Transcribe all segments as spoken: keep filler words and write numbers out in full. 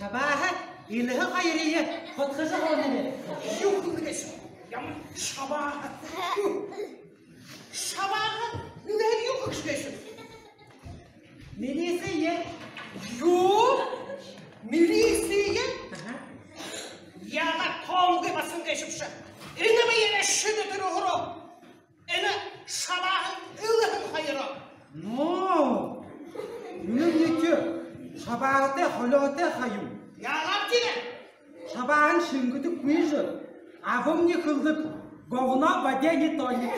Шабааһа элһэ хоёрые һудхажа һуунаб. Юу хэлэһэн гээшэб? Ямар шабааһа? Юу? Шабааһа элһээ юу хэжэ гээшэб? Милицие. Юу? Милицие? Аха. Яагаад тоомгүй басаган гээшэбши? Энэ бэеэрээ шэдэ тэрэ һуруу. Энэ шабааһан элһэн хоёроо. Но, үнэн ехэ шабааһатай холёотой ха юм. Яагаад тиигээ? Шабааһан шэнгэдэггүй жэ. Абамни хэлэдэг: говно в воде не тонет.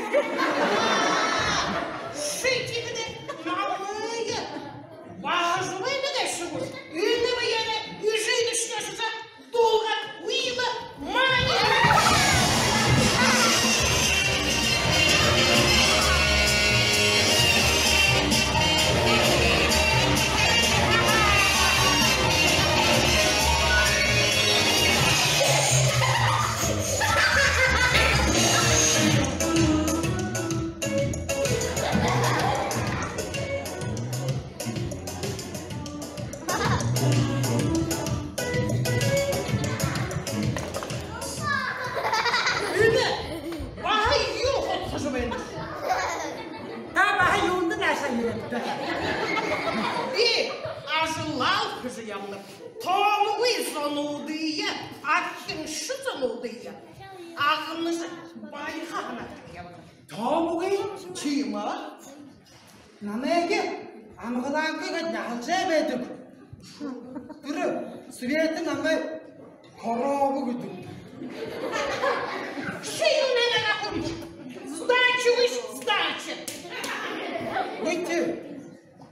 Ши тиигэдэ намайе баһа жуумэн гээшэ гүш? Энэ бэеэрээ эжыдэшни шажа дуулгаад уйлаа, мани. Энэ баһа юу һудхажа байнаш? Та баһа юундэ наашаа ерээбта? Би ажалаа хэжэ ябанаб. Тоомгүй зонуудые, архиншан зонуудые агнажа, баяха һанаатай ябанаб. Тоомгүй? Тиимэ. Намайе амгалангүй гээд наһалжа байдаг. Тэрэ Света намайе корова гэдэг. Ши юундэ намайе һургаш? Сдача үгыш, сдача. Үгы,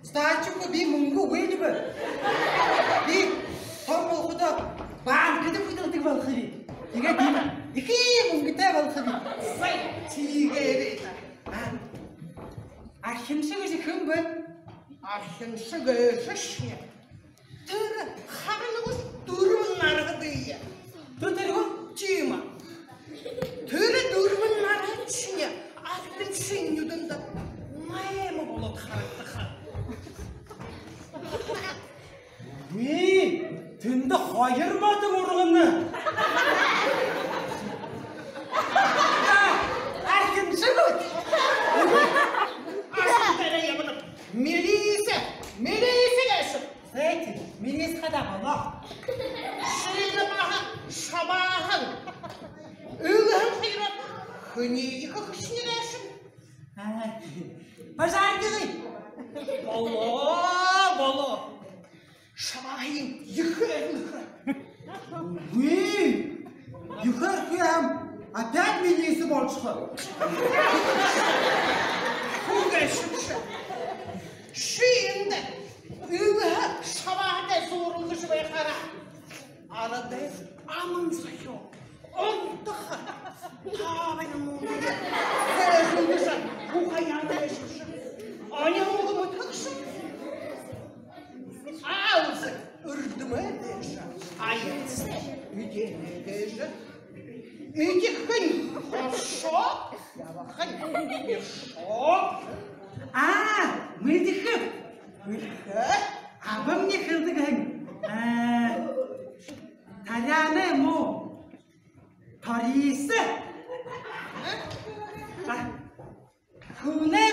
сдача үгы, би мүнгэ үгы юм бэ. Би томо болоходоо банкада хүдэлдэг болохо би. Тиигээд би ехэ мүнгэтэй болохо би. Зай, тиигээ. А, архиншан гэжэ хэн бэ? Архиншан гээшэшни тэрэ харана гүш, дүрбэн нарһадые. Ту тэрэ гү? Тиимэ. Тэрэ дүрбэн нарһадшни архиншан нюдэндэ найма болоод харагдаха. Үгы, тэндэ хоёр модон ургана. Архиншан гү? Архиншан дээрээ ябанаб. Милиси, милиси гээшэб. Зай, милиси хадаа болоо. Ши энэ баһа шабааһан элһэн хоёроо хэниие хэхэ гээшэб? А, пожарныгаа. Болоо, болоо. Шабааһые ехээр нэхэ. Үгы, ехээр хэ һаам, опять милиси болошохо. Хүн гээшэбши. Ши эндэ элһэ шабааһатай зууралдажа байхаараа, арадай аман зохёо, онтохо, таабай нуунай зээжэ үгэжэ, ухаяа гээшэбши. Оньһон үгэ мэдэхэгшэ. Алза, эрдэмэй дээжэ, аянза, эдеэнэй дээжэ. Эдихэнь хоршоо, ябахань бэршоо. А, мэдэхэб. Мэдэхэ. Абамни хэлэдэг һэн. А, таряанай муу ториисо. А, хүнэй